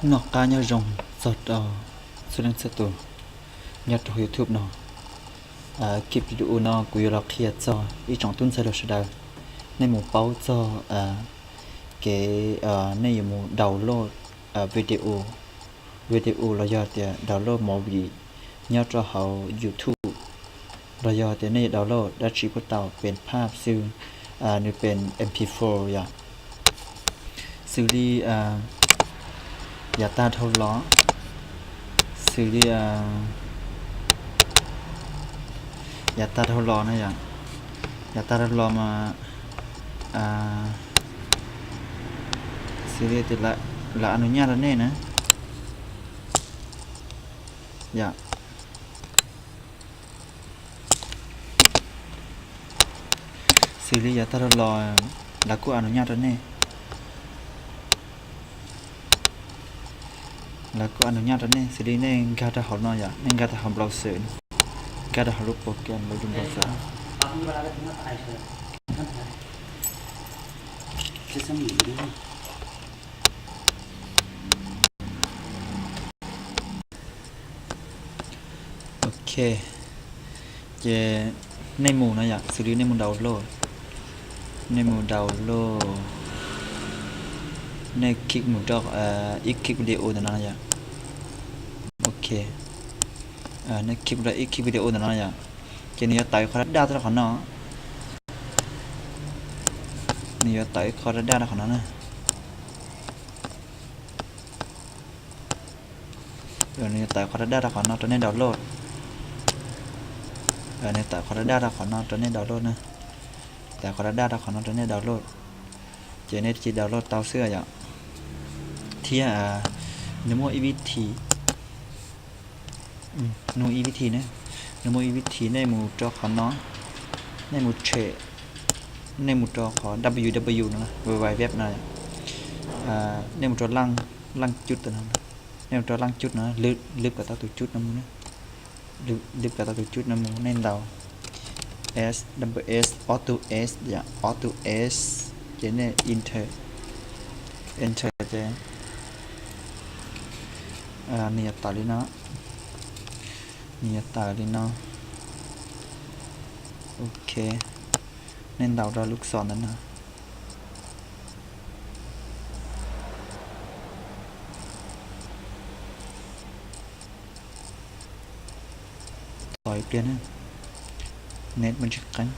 Noj qab nyob zoo txog rau txhua leej txhua tus nyob rau hauv YouTube no. Clip video no kuv yuav los qhia txog ib tsoom tub ntxhais hluas sawv daws, nej mus paub txog kev nej yuav mus download video, video los yog tias download movie nyob rau hauv YouTube, los yog tias nej yuav download dab tsi kuj tau, pes phaj xwb, nws pes M P four yom. Xws li yav tag dhau los, xws li yav tag dhau los na yom, yav tag dhau los mas xws li tias lawv a nus nyaj rau nej na yom. Xws li yav tag dhau los lawv kuj a nus nyaj rau nej, lawv kuj a nus nyaj rau nej. Xws li nej nkag rau hauv no yom, nej nkag rau hauv browser, nkag rau hauv lub program lawv tus browser. Ok, ces nej mus no yom, xws li nej mus download, nej mus download, nej click mus rau ib clip video ntawm no yom. Ok, nej click mus rau ib clip video ntawm no yom, ces nws yuav tawm qhov daj daj rau qhov no, nws yuav tawm qhov daj daj rau qhov no na. Nws yuav tawm qhov daj daj rau qhov no rau nej download. Nws tawm qhov daj daj rau qhov no rau nej download na. Tawm qhov daj daj rau qhov no rau nej download, ces nej cia download tau xwb yom. Thiab nws muaj ib vib thi, nws muaj ib vib thi ne, nws muaj ib vib thi, nej mus rau qhov no, nej mus tshem, nej mus rau qhov W W W no, www no, nej mus rau laj cuj no, nej mus rau laj cuj no, lwb kom tau tus cuj no mus na, lwb kom tau tus cuj no mus, nej ntaus S, double S, ob tug S yom, ob tug S, ces nej enter, enter ces nws yuav tawm li no, nws yuav tawm li no. Ok, nej ntaus rau lub xom ntawm no. Tos ib pliag na, net muaj tsis qeeb.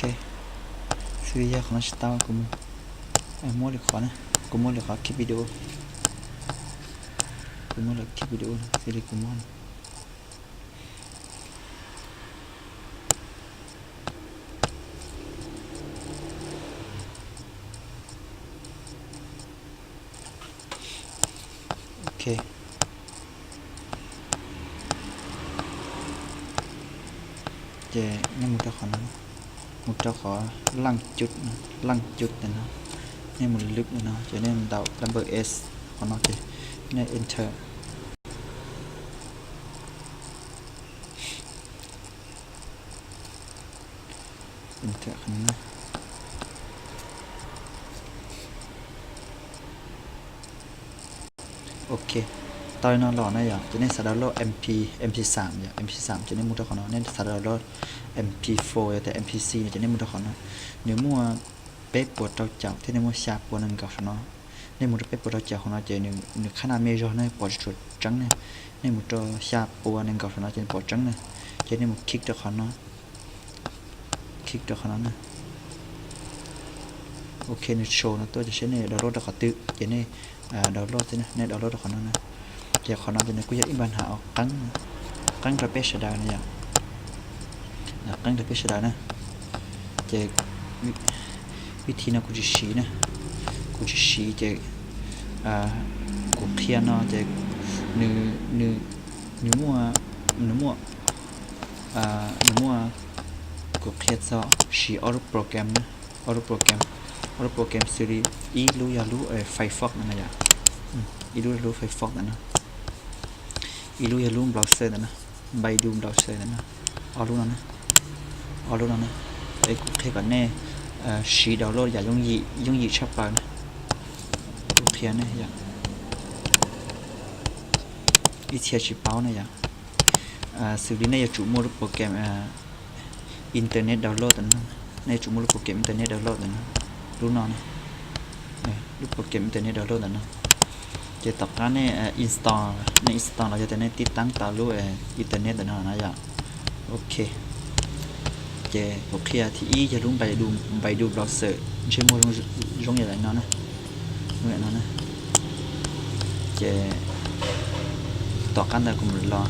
Ok, xws li yog qhov no tsis tau, kuv muab lwm qhov na, kuv muab lwm qhov clip video, kuv muab lwm clip video, xws li kuv muab Ok, ces nej mus rau qhov no, mus rau qhov laj cuj, laj cuj ntawm no, nej mus lwb ntawm no ces nej ntaus double S qhov no ces nej enter. Ok, tau li no los na yom, ces nej xav download MP, MP xam yom, MP xam ces nej mus rau qhov no, nej xav download MP four yog tias MPC no ces nej mus rau qhov no. Nws muaj peb puas rau caum thiab nws muaj xya puas nees nkaum saum no. Nej mus rau peb puas rau caum hauv no ces nws khab na me zog ne, pom tsis tshua tseeb ne. Nej mus rau xya puas nees nkaum saum no ces nws pom tseeb ne. Ces nej mus click rau qhov no, click rau qhov no na. Ok, nws show no tuaj ces seb nej download rau qhov twg ces nej download xwb na, nej download rau qhov no na. Ces qhov no ces nws kuj yog ib npab hnav uas qeeb, qeeb rau peb sawv daws na yom, qeeb rau peb sawv daws na. Ces vib thi no kuv tsis siv na, kuv tsis siv ces kuv qhia no ces nws, nws, nws muaj, nws muaj, nws muaj, kuv qhia txog siv ob lub program na. Ob lub program, ob lub program xws li ib lub yog lub Firefox no na yom. Ib lub yog lub Firefox ntawm no, ib lub yog lub browser ntawm no, Baidu browser ntawm no. Ob lub no na, ob lub no na. Es kuv qhia kom nej siv download yam yooj yim, yooj yim tshaj plaws na. Kuv qhia nej yom, ib txhia tsis paub na yom. Xws li nej yuav tsum muaj lub program internet download ntawm no, nej yuav tsum muaj lub program internet download ntawm no, lub no na, lub program internet download ntawm no. Ces tom qab nej install, nej install los yog tias nej tib taab tau lub internet ntawm no na yom. Ok, ces kuv qhia thib ib yog lub Baidu, Baidu browser, ntshe muaj zoo yam li no na, no na. Ces tom qab ntawd kuv mam los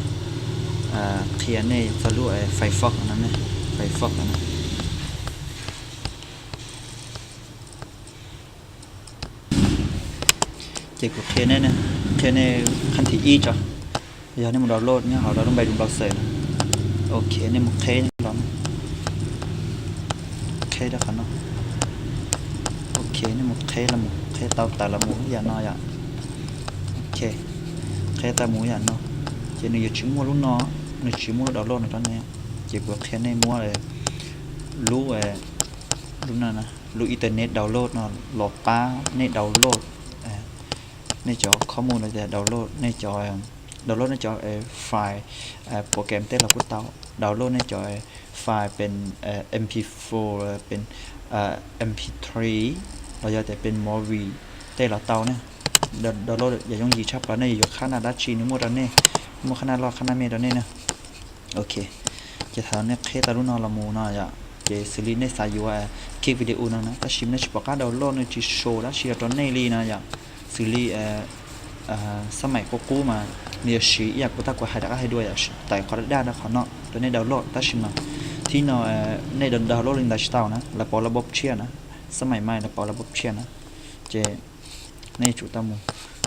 qhia nej txog lub Firefox no, Firefox no. Ces kuv qhia nej, qhia nej qhov thib ib tso, yog nej mus download nyob hauv lub Baidu browser no. Ok, nej mus qheb los, qheb rau qhov no. Ok, nej mus qheb los mus, qheb tau tawm los mus ib yam no yom. Ok, qheb tau mus ib yam no. Ces nws yuav tsis muaj lub no, nws tsis muaj lub download no rau nej. Ces kuv qhia nej muab lub, lub no, lub internet download no los pab nej download nej cov khob mus no tias download nej cov, download nej cov file program tej los kuj tau, download nej cov file pes mp four, pes mp three, los yog tias pes movie tej los tau ne. Download yam yooj yim tshaj plaws, nej yuav yuav qhab naj dab tsi nws muaj rau nej, muaj qhab naj loj qhab naj me rau nej na. Ok, ces thaum nej qheb tau lub no los mus no yom, ces xws li nej xav yuav kiv video no na, tab sis nej tsis pom qab download, nws tsis show dab tsi los rau nej li no yom. Xws li xab maim qub qub mas nws yuav siv ib yam kuv tag kuv hais rov qab hais dua yom, tawm qhov daj daj rau qhov no rau nej download, tab sis mas thib no nej download li ntawd tsis tau na, lawv pauv lawv bob tshiab na, xab maim mas lawv pauv lawv bob tshiab na. Ces nej yuav tsum tau mus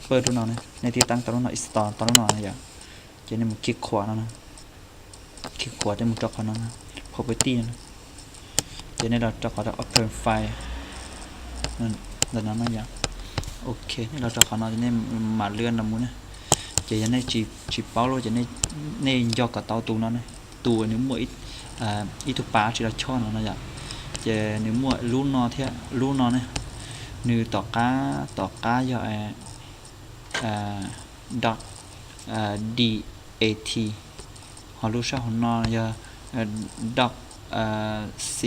pawj lub no, nej tib taab tau lub no, install tau lub no na yom. Ces nej mus kiv khuam no, kiv khuam tej mus rau qhov no, property no. Ces nej los rau qhov open file ntawm no no yom. Ok, nej los rau qhov no ces nej mam lwm no mus na. Ces yog nej tsis paub lawm ces nej nco kom tau tus no, tus nws muaj ib tug pas tsis los choj no no yom. Ces nws muaj lub no thiab lub no ne, nws tom qab, tom qab yog doc, dat, ho lub sab hauv no yog doc, crx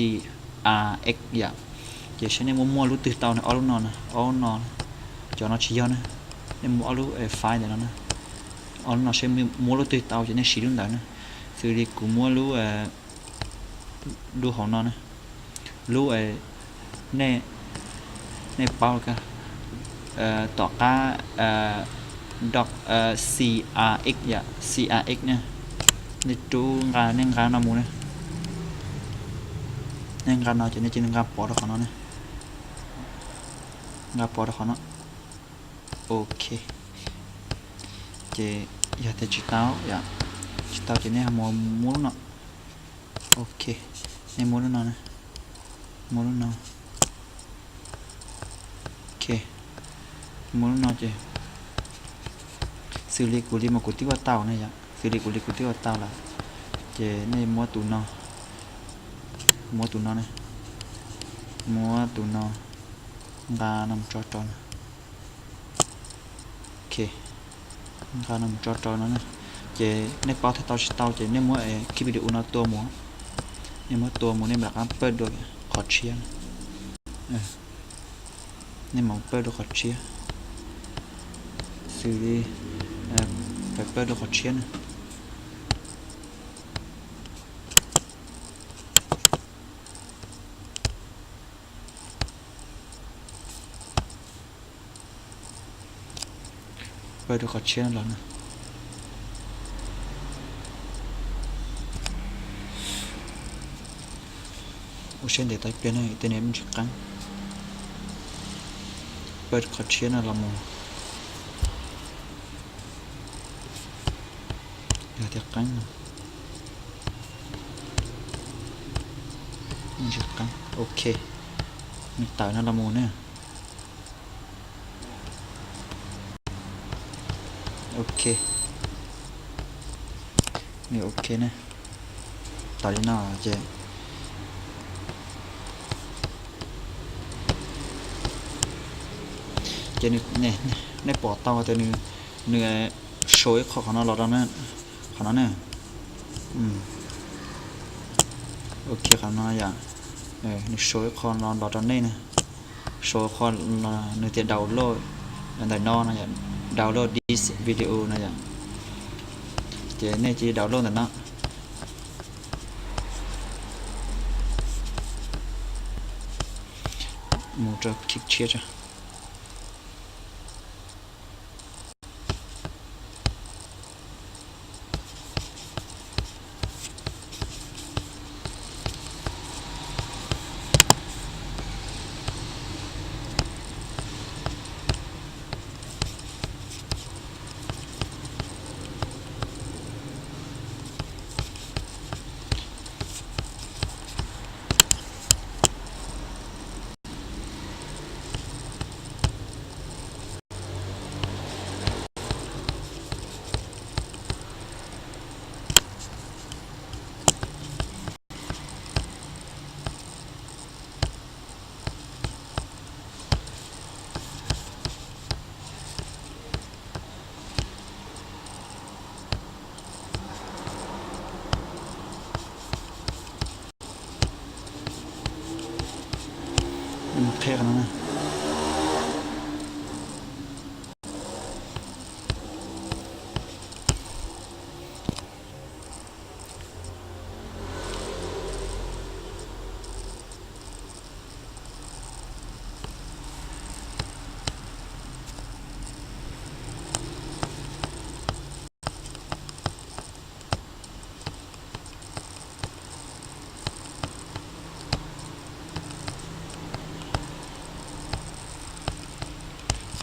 yom. Ces saib nej muab muab lub twg tau ne, ob lub no na, ob lub no, cov no tsis yog na. Nej muab ob lub file ntawm no na, ob lub no saib muab lub twg tau ces nej siv lub ntawd na. Xws li kuv muab lub, lub hauv no na, lub, nej, nej paub, tom qab doc, crx yom, crx ne, nej rub nqa, nej nqa no mus ne. Nej nqa no ces nej cia li nqa pov rau qhov no ne, nqa pov rau qhov no. Ok, ces yog tias tsis tau yom, tsis tau ces nej mus muab lub no. Ok, nej muab lub no, muab lub no. Ok, muab lub no ces xws li kuv li mas kuv twb ua tau ne yom, xws li kuv li kuv twb ua tau lawm. Ces nej muab tus no, muab tus no ne, muab tus no, nqa no mus tso rau no. Ok, nqa no mus tso rau no na. Ces nej paub thiab tau tsis tau ces nej muab kiv video no tua mus, nej muab tua mus nej mam rov qab pawj dua qhov tshiab. Nej mam pawj dua qhov tshiab, xws li pawj dua qhov tshiab na. Pawj rau qhov tshiab los na. Ua siab ntev tau ib pliag ne, tej ne me ntsis qeeb. Pawj rau qhov tshiab no los mus. Yog tias qeeb no, me ntsis qeeb. Ok, Nws tawm no los mus ne. Ok, nws ok ne. Tawm li no ces, ces nws, nej pom tau tias nws, nws show ib qho qhov no los rau, qhov no ne. Ok, qhov no yom, nws show ib qho no los rau nej na. Show qho nws tias download ntawm no no yom, download this video no yom. Ces nej cia li download ntawm no. Mus rau khib tshiab tso. Qhia qhov no na.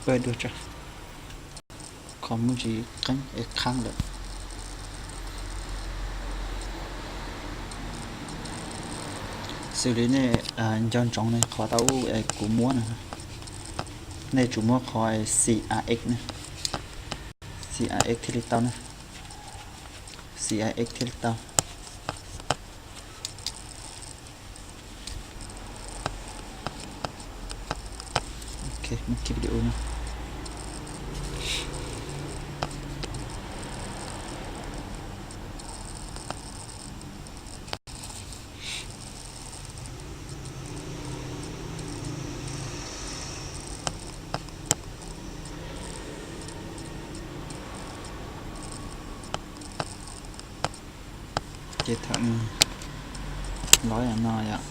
Pab dua tso, kho muaj tsis qeeb es khaab lawm. Xws li nej nco ntsoov ne, qhov tau ub es kuv muab no, nej tsum muab qhov C R X ne, C R X thiaj li tau ne, C R X thiaj li tau. Ok, muab khib video no. Ces thaum nws los yam no yom.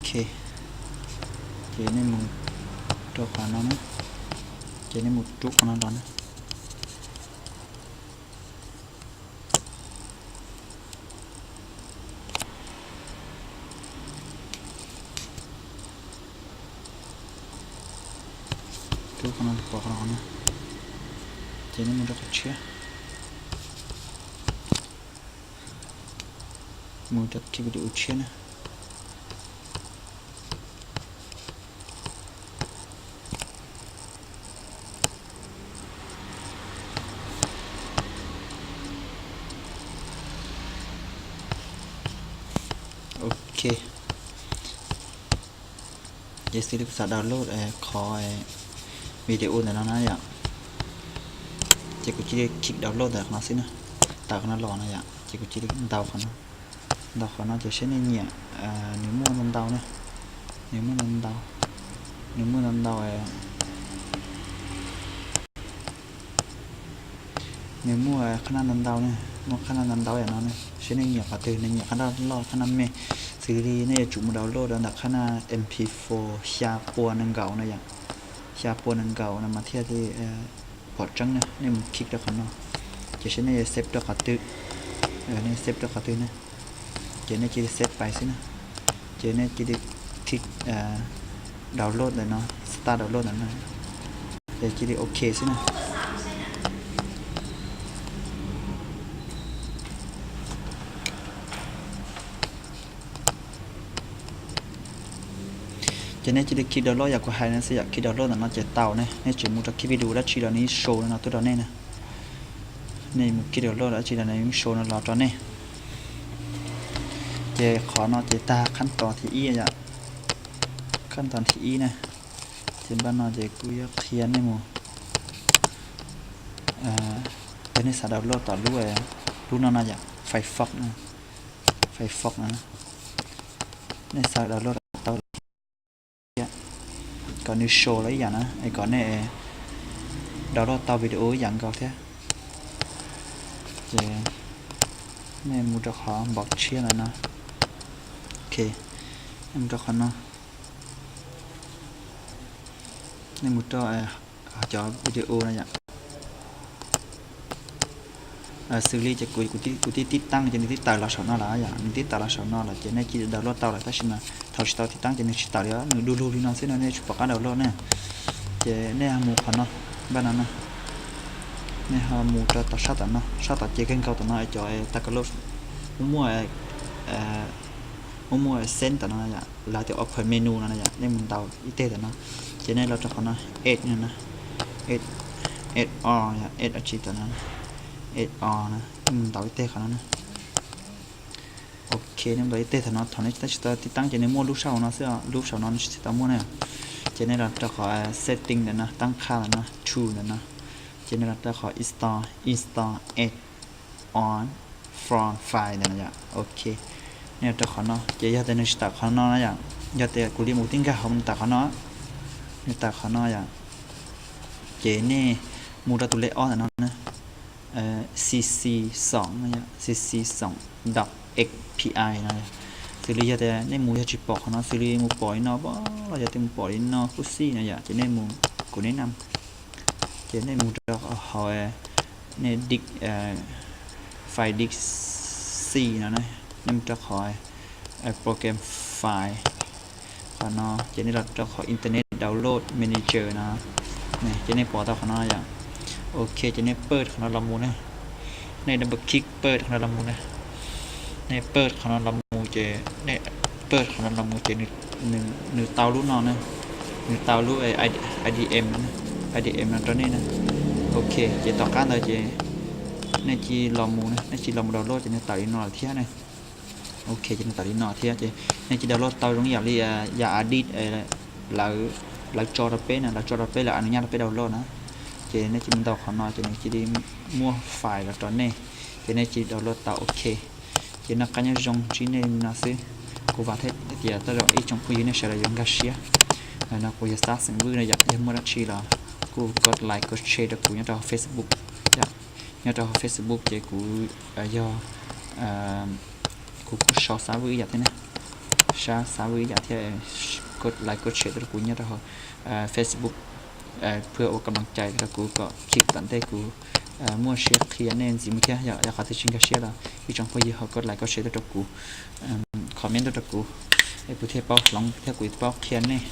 Ok, ces nej mus rau qhov no na, ces nej mus rub qhov no los na. Rub qhov no pov qhov no, ces nej mus rau qhov tshiab, mus rau khib video tshiab na. Ok, ces xws li kuv xav download qhov video ntawm no na yom, ces kuv cia li khib download ntawm qhov no xwb na. Tawm qhov no los no yom, ces kuv cia li ntaus qhov no. Ntaus qhov no ces seb nej nyiam, nws muaj ntau ntau na, nws muaj ntau ntau, nws muaj ntau ntau, nws muaj qhab naj ntau ntau na, muaj qhab naj ntau ntau yam no na, seb nej nyiam qhov twg, nej nyiam qhab naj loj qhab naj me. Xws li nej yuav tsum mus download rau ntawm qhab naj M P four xya pua nees nkaum na yom, xya pua nees nkaum no mas thiaj li pom tseeb na. Nej mus khib rau qhov no, ces seb nej yuav save rau qhov twg, nej save rau qhov twg na. Ces nej cia li save pais xwb na. Ces nej cia li click download ntawm no, start download ntawm no, ces cia li ok xwb na. Ces nej cia li click download yam kuv hais no xwb yom, click download ntawm no ces tau ne. Nej tseem mus rau click video dab tsi los nws yeej show no tuaj rau nej na. Nej mus click download dab tsi los nws yeej show no los rau nej. Ces qhov no ces tag qhab tos thib ib yom, qhab tos thib ib na. Ces npaj no ces kuv yuav qhia nej mus, yog nej xav download tom lub, lub no no yom, Firefox, Firefox no, nej xav download tau thiab, kom nws show los ib yam na, es kom nej download tau video ib yam nkaus thiab. Ces nej mus rau qhov npov tshiab ntawm no. Ok, nej mus rau qhov no, nej mus rau cov video no yom. Xws li ces kuv, kuv tib tib taab ces nws tib tawm los saum no lawm yom, nws tib tawm los saum no lawm ces nej cia li download tau lawm, tab sis mas thaum tsis tau tib taab ces nws tsis tawm li, nws du lug li no xwb no nej tsis pom qab download na. Ces nej ho mus qhov no, npaj no na, nej ho mus rau tom sab tom no, sab tom ces kawg nkaus tom no cov ta ka lo, muaj, muaj, muaj send tom no yom, lawv tias open menu no yom, nej mus ntaus ib teg tom no. Ces nej los rau qhov no, add no na, add, add on yom, add dab tsi tom no, add on na, nej mus ntaus ib teg qhov no na. Ok, nej ntaus ib teg thaum no, thaum nej tab tsis tau tib taab ces nws muaj lub saum no xwb, lub saum no nws tsis tau muaj na. Ces nej los rau qhov setting ntawm no, tab qha ntawm no, tool ntawm no. Ces nej los rau qhov install, install add on from file ntawm no yom. Ok, nej los rau qhov no ces yog tias nws tsis tawm qhov no na yom, yog tias kuv li mus tib nkag hauv nws tawm qhov no, nws tawm qhov no yom. Ces nej mus rau tus lej ob ntawm no na, cc xoom, cc xoom dot api no. Xws li yog tias nej mus yog tsis pom qhov no, xws li mus pom li no, los yog tias mus pom li no kuj xij no yom, ces nej mus, kuv nej na, ces nej mus rau hauv, nej dig, file dig c no, nej mus rau qhov program file qhov no, ces nej los rau qhov internet download manager no, ces nej pom tau qhov no yom. Ok, ces nej pawj qhov no los mus na, nej double click pawj qhov no los mus na, nej pawj qhov no los mus ces, nej pawj qhov no los mus ces nws tau lub no na, nws tau lub idm, idm no rau nej na. Ok, ces tom qab ntawd ces nej cia li los mus na, nej cia li los mus download ces nws tawm li no lawm thiab ne. Ok, ces nws tawm li no thiab ces nej cia li download tau zoo ib yam li yam Adobe lawv tso rau peb na, lawv tso rau peb, lawv a nws nyaj rau peb download na. Ces nej cia li mus ntaus qhov no ces nws cia li muaj file los rau nej, ces nej cia li download tau. Ok, ces noj qab nyob zoo, ntsib nej li no xwb. Kuv vam thiab tias tej zaum ib tsoom phooj ywg nej sawv daws yuav nkag siab. No kuv yog Xab xeem Vwj no yom, yog muaj dab tsi los kuj kov like kov share rau kuv nyob rau Facebook yom. Nyob rau Facebook ces kuv yog, kuv kuj sau Xab Vwj ib yam thiab ne, sau Xab Vwj ib yam thiab, kov like kov share rau kuv nyob rau Facebook, pab ua kam laj cai rau kuv kom khij tom ntej kuv muaj siab qhia nej ntxiv mus thiab yom. Yog qhov twg tsis nkag siab los ib tsoom phooj ywg ho kov like kov share tuaj rau kuv, comment tuaj rau kuv, es kuv thiaj paub hloov thiab kuv paub qhia nej.